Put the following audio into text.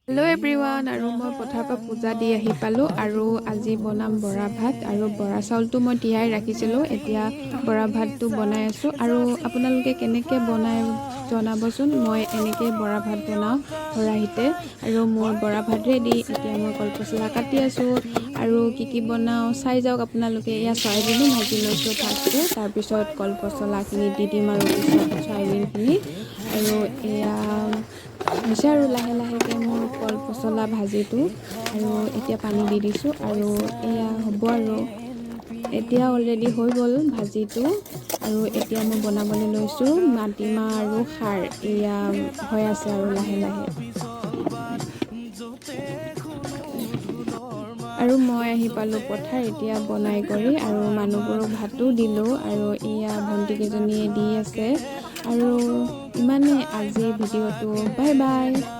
Hello' everyone, আৰু মই পথাৰৰ পৰা পূজা দি আহি পালোঁ। আৰু আজি বনাম বৰা ভাত। আৰু বৰা চাউলটো মই তিয়াই ৰাখিছিলোঁ, এতিয়া বৰা ভাতটো বনাই আছোঁ। আৰু আপোনালোকে কেনেকৈ বনায় জনাবচোন। মই এনেকৈ বৰা ভাত বনাওঁ খৰাহিতে। আৰু মোৰ বৰা ভাত ৰেডি। এতিয়া মই কলপচলা কাটি আছোঁ আৰু কি কি বনাওঁ চাই যাওক আপোনালোকে। এয়া চয়াবিনো ভাজি লৈছোঁ ফাৰ্ষ্টে, তাৰপিছত কলপচলাখিনি দি দিম আৰু পিছত চয়াবিনখিনি। আৰু এয়া হৈছে আৰু লাহে লাহেকৈ মোৰ কল পচলা ভাজিটো। আৰু এতিয়া পানী দি দিছোঁ আৰু এয়া হ'ব। আৰু এতিয়া অলৰেডি হৈ গ'ল ভাজিটো। আৰু এতিয়া মই বনাবলৈ লৈছোঁ মাটিমাহ আৰু খাৰ। এয়া হৈ আছে আৰু লাহে লাহে। আৰু মই আহি পালোঁ পথাৰ এতিয়া বনাই কৰি আৰু মানুহবোৰক ভাতো দিলোঁ। আৰু এয়া ভণ্টিকেইজনীয়ে দি আছে। আৰু ইমানেই আজি ভিডিঅ'টো। Bye bye.